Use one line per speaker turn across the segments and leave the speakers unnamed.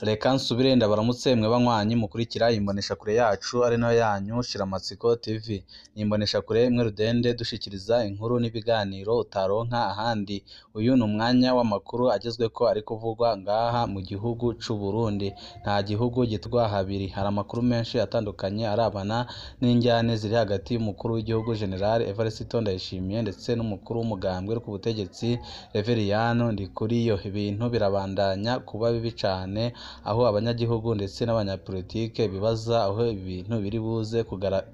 Reka nsubire ndabaramutse mwe banywanyi mukurikira imboneshakure yacu ari nayo yanyu Shiramatsiko TV. Ni imboneshakure imwe rudende dushikiriza inkuru n'ibiganiro utaronka ahandi. Uyu ni umwanya w'amakuru agezweko ari kuvugwa ngaha mu gihugu c'u Burundi. Nta gihugu gitwa habiri. Hari amakuru menshi atandukanye arabana n'injyane ziri hagati y'umukuru w'igihugu General Evariste Ndayishimiye ndetse n'umukuru w'umugambwe uri ku butegetsi Reveriyano Ndikuriyo. Ibintu birabandanya kuba bibi cane, aho abanyagihugu ndetse n'abanyapolitike bibaza aho ibintu biri buze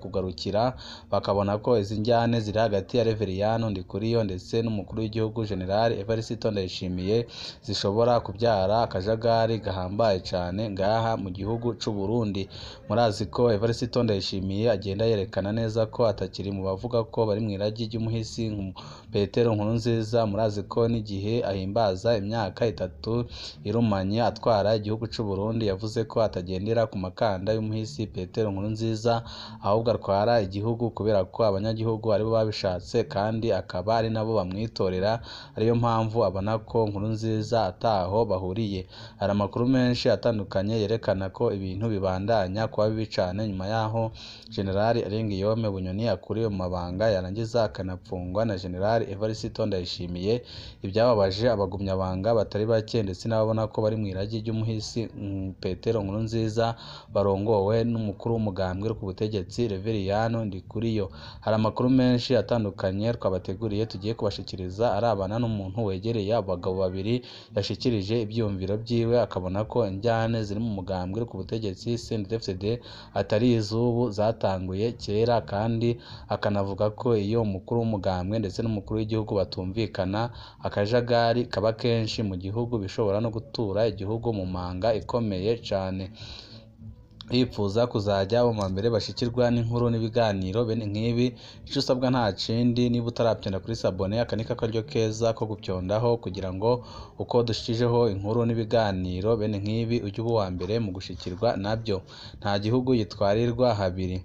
kugarukira, bakabona ko izi njyane ziri hagati ya Reveriyano Ndikuriyo ndetse n'umukuru w'igihugu General Evariste Ndayishimiye zishobora kubyara akajagari gahambaye cane ngaha mu gihugu c'u Burundi. Murazi ko Evariste Ndayishimiye agenda yerekana neza ko atakiri mu bavuga ko bari mw'iragi ry'umuhisi Petero Nkurunziza. Murazi ko n'igihe ahimbaza imyaka 3 irumanye atwara igihugu c'u Burundi yavuze ko atagendera ku makanda y'umuhisi Petero Nkurunziza, ahubwo atwara igihugu kubera ko abanyagihugu aribo babishatse kandi akaba ari nabo bamwitorera, ariyo mpamvu abona ko Nkurunziza ataho bahuriye. Hari amakuru menshi atandukanye yerekana ko ibintu bibandanya kuba bibi cane nyuma yaho General Alengiyome Bunyoni akuriwe mu mabanga yarangiza akanapfungwa na General Evariste Ndayishimiye, ibyababaje abagumyabanga batari bake ndetse n'ababona ko bari mw'iragi ry'umuhisi Petero Nkurunziza barongowe n'umukuru w'umugambwe uri ku butegetsi Reveriyano Ndikuriyo. Hari amakuru menshi atandukanye twabateguriye tugiye kubashikiriza arabana n'umuntu wegereye abagabo babiri yashikirije ivyiyumviro vyiwe, akabona ko injyane ziri mu mugambwe uri ku butegetsi CNDD-FDD atari iz'ubu zatanguye kera, kandi akanavuga ko iyo umukuru w'umugambwe ndetse n'umukuru w'igihugu batumvikana akajagari kaba kenshi mu gihugu, bishobora no gutura igihugu mu manga ikomeye cane. Bipfuza kuzajya mu mbere bashikirwa n'inkuru n'ibiganiro bene nk'ibi, ico usabwa nta kindi, niba utaravyonda kuri sabone, aka ni akaryo keza ko gupyondaho kugira ngo uko dushikijeho inkuru n'ibiganiro bene nk'ibi ujye uba uwa mbere mu gushikirwa nabyo. Nta gihugu gitwarirwa habiri.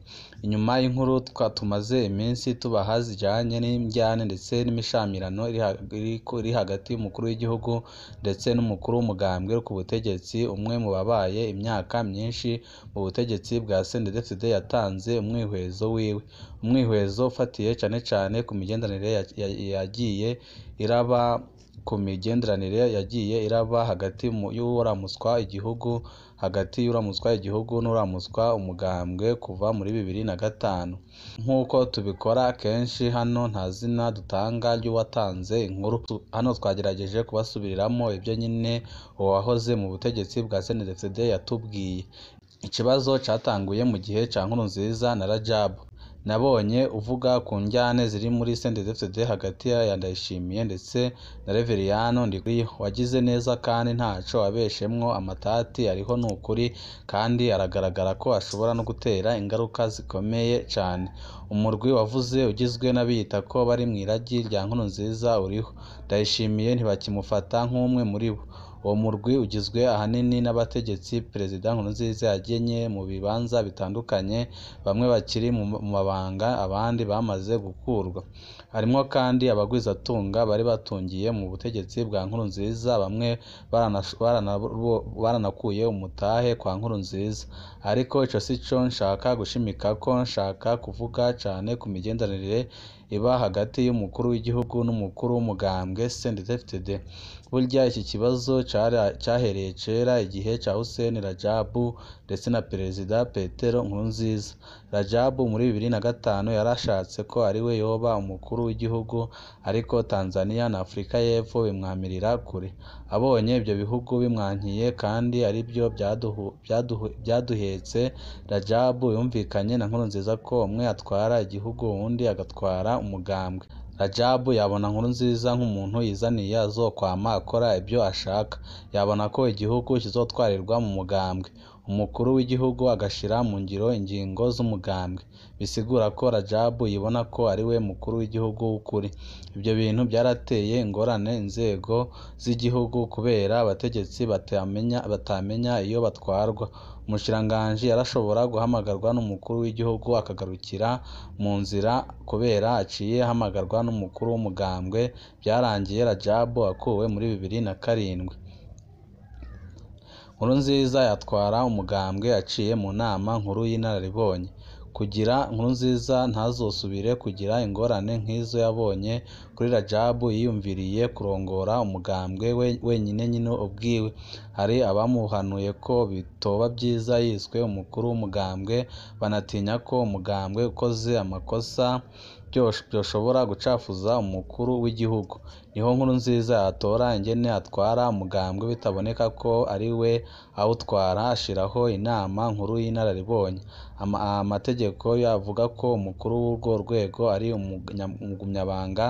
Inyuma y'inkuru tumaze iminsi tubaha zijanye n'injyane ndetse n'imishamirano iri hagati y'umukuru w'igihugu ndetse n'umukuru w'umugambwe ku butegetsi, umwe mu babaye imyaka myinshi mu butegetsi bwa CNDD-FDD yatanze umwihwezo wiwe. Umwihwezo ufatiye cane cane ku migenderanire yagiye iraba ku migenderanire yagiye iraba hagati y'uramutswa igihugu hagati y'uramutswa igihugu n'uramutswa umugambwe kuva muri 2005. Nk'uko tubikora kenshi hano nta zina dutanga ry'uwatanze inkuru. Hano twagerageje kubasubiriramo ibyo nyine uwahoze mu butegetsi bwa CNDD-FDD yatubwiye. Ikibazo catanguye mu gihe ca Nkurunziza na Rajabu. Nabonye uvuga ku njyane ziri muri CNDD-FDD hagati ya Ndayishimiye ndetse na Reveriyano Ndikuriyo. Wagize neza kandi ntaco wabeshemwo, amatati ariho nukuri kandi aragaragara ko ashobora no gutera ingaruka zikomeye cane. Umurwi wavuze ugizwe n'abiyita ko bari mw'iragi rya Nkurunziza uriho. Ndayishimiye ntibakimufata nk'umwe muri bo. Uwo murwi ugizwe ahanini n'abategetsi Perezida Nkurunziza yagenye mu bibanza bitandukanye, bamwe bakiri mu mabanga abandi bamaze gukurwa. Harimwo kandi abagwizatunga bari batungiye mu butegetsi bwa Nkurunziza, bamwe baranakuye umutahe kwa Nkurunziza. Ariko ico sico nshaka gushimikako, nshaka kuvuga cane ku migenderanire iba hagati y'umukuru w'igihugu n'umukuru w'umugambwe CNDD-FDD. Burya iki kibazo cyahereye kera igihe ca Hussein Rajabu ndetse na Perezida Petero Nkurunziza. Rajabu muri 2005 yarashatse ko ariwe yoba umukuru w'igihugu, ariko Tanzania na Afrika y'Epfo bimwamirira kure. Abonye ibyo bihugu bimwankiye kandi aribyo byaduhetse, Rajabu yumvikanye na Nkurunziza ko umwe atwara igihugu uwundi agatwara umugambwe. Rajabu yabona Nkurunziza nk'umuntu yizaniye azokwama akora ibyo ashaka. Yabona ko igihugu kizotwarirwa mu mugambwe, umukuru w'igihugu agashira mu ngiro ingingo z'umugambwe. Bisigura ko Rajabu yibona ko ariwe mukuru w'igihugu w'ukuri. Ibyo bintu byarateye ingorane inzego z'igihugu kubera abategetsi batamenya iyo batwarwa. Umushikiranganji yarashobora guhamagarwa n'umukuru w'igihugu akagarukira mu nzira kubera aciye ahamagarwa n'umukuru w'umugambwe. Byarangiye Rajabu akuwe muri 2007. Nkurunziza yatwara umugambwe aciye mu nama nkuru y'inararibonye. Kugira Nkurunziza ntazosubire kugira ingorane nk'izo yabonye kuri Rajabu yiyumviriye kurongora umugambwe wenyine nyine ubwiwe. Hari abamuhanuye ko bitoba vyiza yiswe umukuru w'umugambwe, banatinya ko umugambwe ukoze amakosa vyoshobora gucafuza umukuru w'igihugu. Niho Nkurunziza yatora ingene atwara umugambwe bitaboneka ko ari we awutwara, ashiraho inama nkuru y'inararibonye. Amategeko avuga ko umukuru w'urwo rwego ari umugumyabanga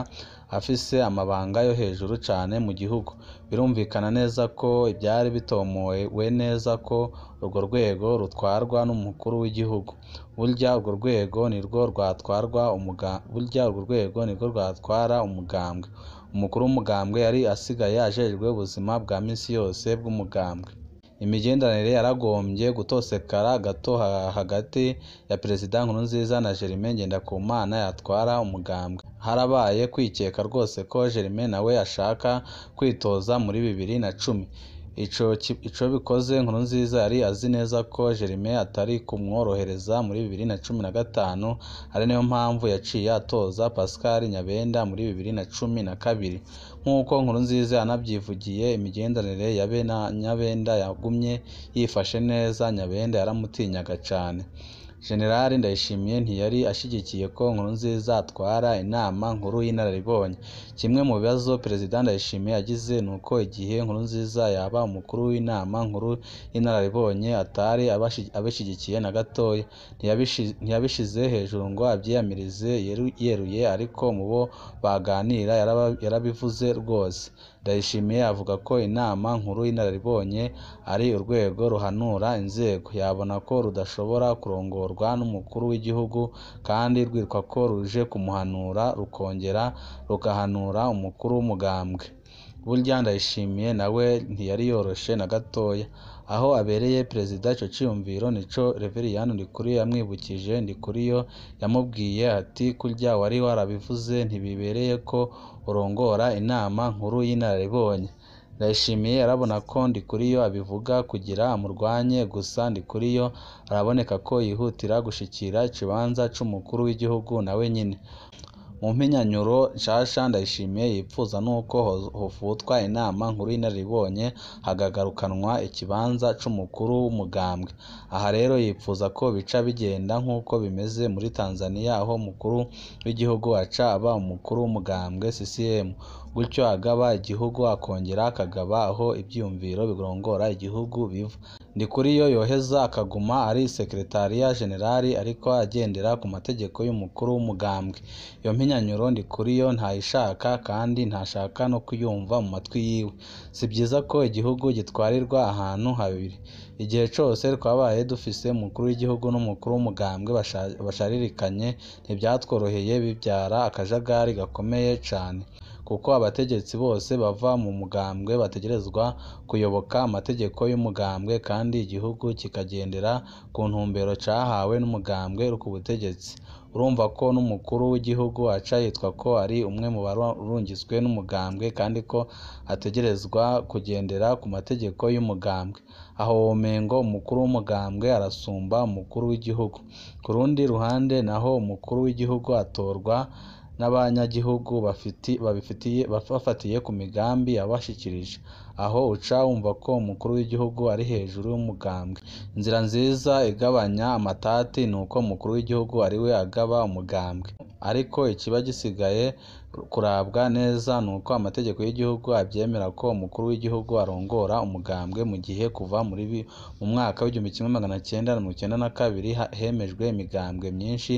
afise amabanga yo hejuru cane mu gihugu. Birumvikana neza ko ivyari bitomowe neza ko urwo rwego rutwarwa n'umukuru w'igihugu. Burya urwo rwego nirwo rwatwarwa burya urwo rwego nirwo rwatwara umugambwe. Umukuru w'umugambwe yari asigaye ajejwe ubuzima bwa misi yose bw'umugambwe. Imigenderanire yaragombye gutosekara gato hagati ya Perezida Nkurunziza na Germain Ngendakumana yatwara umugambwe. Harabaye kwikeka rwose ko Germain nawe ashaka kwitoza muri 2010. Ico bikoze Nkurunziza yari azi neza ko Germain atari kumworohereza muri 2015, ari nayo mpamvu yaciye atoza Pascal Nyabenda muri 2012. Nk'uko Nkurunziza yanavyivugiye, imigenderanire ya be na Nyabenda yagumye yifashe neza, Nyabenda yaramutinyaga cane. General Ndayishimiye ntiyari ashigikiye ko Nkurunziza atwara inama nkuru y'inararibonye. Kimwe mu bibazo Perezida Ndayishimiye yagize nuko igihe Nkurunziza yaba umukuru w'inama nkuru y'inararibonye atari abishigikiye na gatoya. Ntiyabishize hejuru ngo avyiyamirize yeruye, ariko mu bo baganira yarabivuze rwose. Ndayishimiye avuga ko inama nkuru y'inararibonye ari urwego ruhanura inzego, yabona ko rudashobora kurongorwa n'umukuru w'igihugu kandi rwitwa ko ruje kumuhanura rukongera rugahanura umukuru w'umugambwe. Burya Ndayishimiye nawe ntiyari yoroshe na gatoya. Aho abereye perezida ico ciyumviro nico Reveriyani Ndikuriyo yamwibukije. Ndikuriyo yamubwiye ati kurya wari warabivuze ntibibereye ko urongora inama nkuru y'inararibonye. Ndayishimiye arabona ko Ndikuriyo abivuga kugira amurwanye, gusa Ndikuriyo araboneka ko yihutira gushikira ikibanza c'umukuru w'igihugu nawe nyene. Mu mpinyanyuro nshasha Ndayishimiye yipfuza nuko hofutwa inama nkuru y'inararibonye hagagarukanwa ikibanza c'umukuru w'umugambwe. Aha rero yipfuza ko bica bigenda nk'uko bimeze muri Tanzania, aho umukuru w'igihugu aca aba umukuru w'umugambwe CCM, gutyo agaba igihugu akongera akagaba aho ivyiyumviro birongora igihugu biva. Ndikuriyo yoheza akaguma ari sekretariya generali ariko agendera ku mategeko y'umukuru w'umugambwe. Iyo mpinyanyuro Ndikuriyo ntayishaka kandi ntashaka no kuyumva mu matwi yiwe. Si vyiza ko igihugu gitwarirwa ahantu habiri. Igihe cose twabaye dufise umukuru w'igihugu n'umukuru w'umugambwe basharirikanye ntivyatworoheye, bivyara akajagari gakomeye cane, kuko abategetsi bose bava mu mugambwe bategerezwa kuyoboka amategeko y'umugambwe kandi igihugu kikagendera ku ntumbero cahawe n'umugambwe uri ku butegetsi. Urumva ko n'umukuru w'igihugu aca yitwa ko ari umwe mu barungitswe n'umugambwe kandi ko ategerezwa kugendera ku mategeko y'umugambwe. Aho womengo umukuru w'umugambwe arasumba umukuru w'igihugu. Ku rundi ruhande naho umukuru w'igihugu atorwa n'abanyagihugu bafatiye ku migambi yabashikirije. Aho uca wumva ko umukuru w'igihugu ari hejuru y'umugambwe. Inzira nziza igabanya amatati nuko umukuru w'igihugu ariwe agaba umugambwe. Ariko ikiba gisigaye kurabwa neza nuko amategeko y'igihugu avyemera ko umukuru w'igihugu arongora umugambwe, mu gihe kuva mu mwaka w'1992 hemejwe imigambwe myinshi,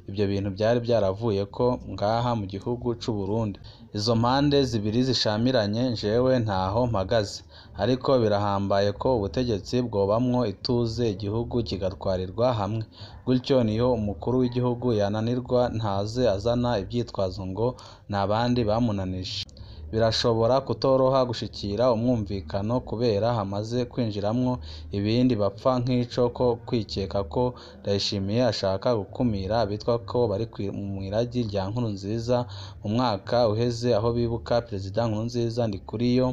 ivyo bintu vyari vyaravuyeko ngaha mu gihugu c'u Burundi. Izo mpande zibiri zishamiranye jewe ntaho mpagaze, ariko birahambaye ko ubutegetsi bwobamwo ituze igihugu kigatwarirwa hamwe. Gutyo niyo umukuru w'igihugu yananirwa ntaze azana ivyitwazo ngo n'abandi bamunanije. Birashobora kutoroha gushikira umwumvikano kubera hamaze kwinjiramwo ibindi bapfa nk'ico ko kwikeka ko Ndayishimiye ashaka gukumira abitwa ko bari mw'iragi rya Nkurunziza. Mu mwaka uheze aho bibuka Perezida Nkurunziza, Ndikuriyo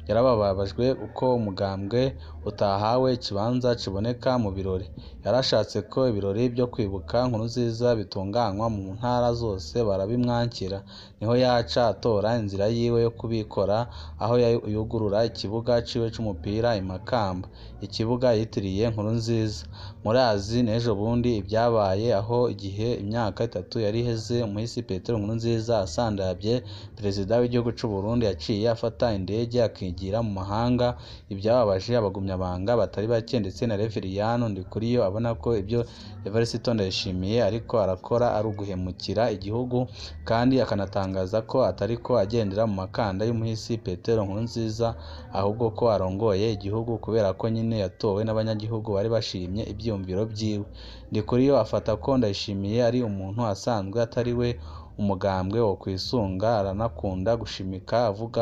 yarababajwe uko umugambwe utahawe ikibanza kiboneka mu birori. Yarashatse ko ibirori vyo kwibuka Nkurunziza bitunganywa mu ntara zose barabimwankira. Niho yaca atora inzira yiwe yo kubikora aho yugurura ikibuga ciwe c'umupira i Makamba, ikibuga yitiriye Nkurunziza. Murazi n'ejo bundi ivyabaye aho igihe imyaka 3 yari iheze umuhisi Petero Nkurunziza asandavye perezida w'igihugu c'u Burundi yaciye afata indege akigira mu mahanga, ivyababaje abagumyabanga batari bake ndetse na Reveriyano Ndikuriyo abona ko ivyo Evariste Ndayishimiye ariko arakora ari uguhemukira igihugu, kandi akanatangaza ko atariko agendera mu makanda y'umuhisi Petero Nkurunziza, ahubwo ko arongoye igihugu kubera ko nyene yatowe n'abanyagihugu bari bashimye ivyiyumviro vyiwe. Ndikuriyo afata ko Ndayishimiye ari umuntu asanzwe atari we umugambwe wokwisunga, aranakunda gushimika avuga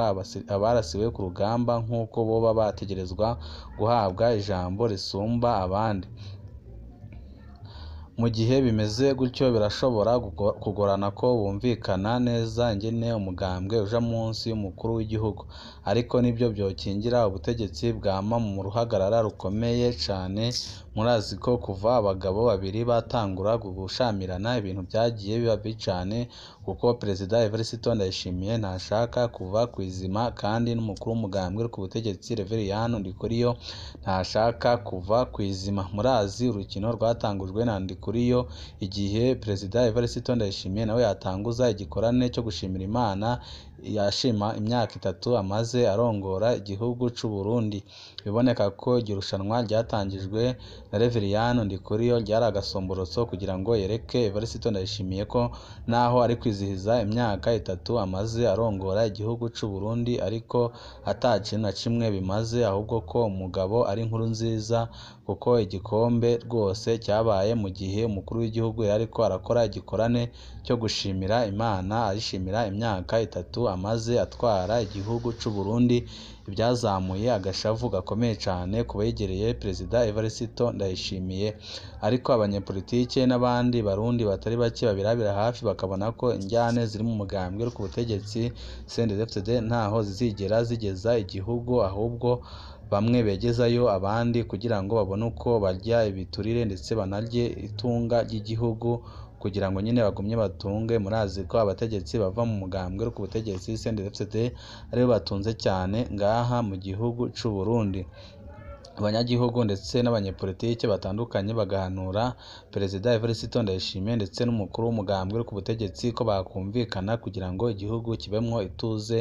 abarasiwe ku rugamba nk'uko boba bategerezwa guhabwa ijambo risumba abandi. Mu gihe bimeze gutyo birashobora kugorana ko bumvikana neza ingene umugambwe uja munsi y'umukuru w'igihugu, ariko nivyo vyokingira ubutegetsi bwama mu ruhagarara rukomeye cane. Murazi ko kuva abagabo babiri batangura gushamirana ibintu vyagiye biba bibi cane, kuko Perezida Evariste Ndayishimiye ntashaka kuva kw'izima, kandi n'umukuru w'umugambwe uri ku butegetsi Reveriyano Ndikuriyo ntashaka kuva kw'izima. Murazi urukino rwatangujwe na Ndikuriyo igihe Perezida Evariste Ndayishimiye nawe yatanguza igikorane co gushimira Imana yashima imyaka 3 amaze arongora igihugu c'u Burundi. Biboneka ko iryo rushanwa ryatangijwe na Reveriyano Ndikuriyo ryari agasomborotso kugira ngo yereke Evariste Ndayishimiye ko naho ari kwizihiza imyaka 3 amaze arongora igihugu c'u Burundi ariko ata kintu na kimwe bimaze, ahubwo ko umugabo ari Nkurunziza, kuko igikombe rwose cyabaye mu gihe umukuru w'igihugu yariko arakora igikorane cyo gushimira Imana ayishimira imyaka 3 amaze atwara igihugu c'u Burundi, ibyazamuye agashavu gakomeye cane ku begereye Perezida Evariste Ndayishimiye. Ariko abanyepolitike n'abandi barundi batari bake babirabira hafi bakabona ko injyane ziri mu mugambwe uri ku butegetsi CNDD-FDD ntaho zizigera zigeza igihugu, ahubwo bamwe begezayo abandi kugira ngo babone uko barya ibiturire ndetse banarye itunga ry'igihugu kugira ngo nyine bagumye batunge. Murazi ko abategetsi bava mu mugambwe uri ku butegetsi CNDD-FDD aribo batunze cyane ngaha mu gihugu c'u Burundi. Abanyagihugu ndetse n'abanyepolitike batandukanye bagahanura Perezida Evariste Ndayishimiye ndetse n'umukuru w'umugambwe uri ku butegetsi ko bakumvikana kugira ngo igihugu kibemwo ituze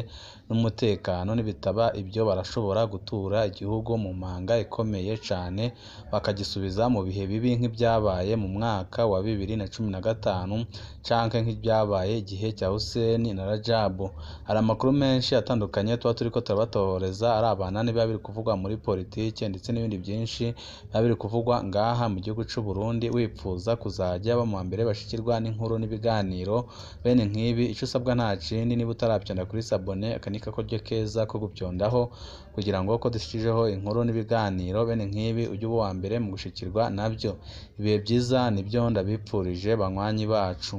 n'umutekano, nibitaba ibyo barashobora gutura igihugu mu manga ikomeye cane bakagisubiza mu bihe bibi nk'ivyabaye mu mwaka wa 2015 canke nk'ivyabaye igihe cya Hussein na Rajabu. Hari amakuru menshi atandukanye tuba turiko turabatohoreza arabana n'ibiba biri kuvugwa muri politike ndetse n'ibindi byinshi biba biri kuvugwa ngaha mu gihugu c'u Burundi. Wipfuza kuzajya ba mu mbere bashikirwa n'inkuru n'ibiganiro bene nk'ibi, ico usabwa nta kindi, niba utaravyonda kuri sabone, aka ni kakoryo keza ko gupyondaho kugira ngo ko dushikijeho inkuru n'ibiganiro bene nk'ibi ujye uba uwa mbere mu gushikirwa navyo. Ibihe vyiza nivyo ndabipfurije banywanyi bacu.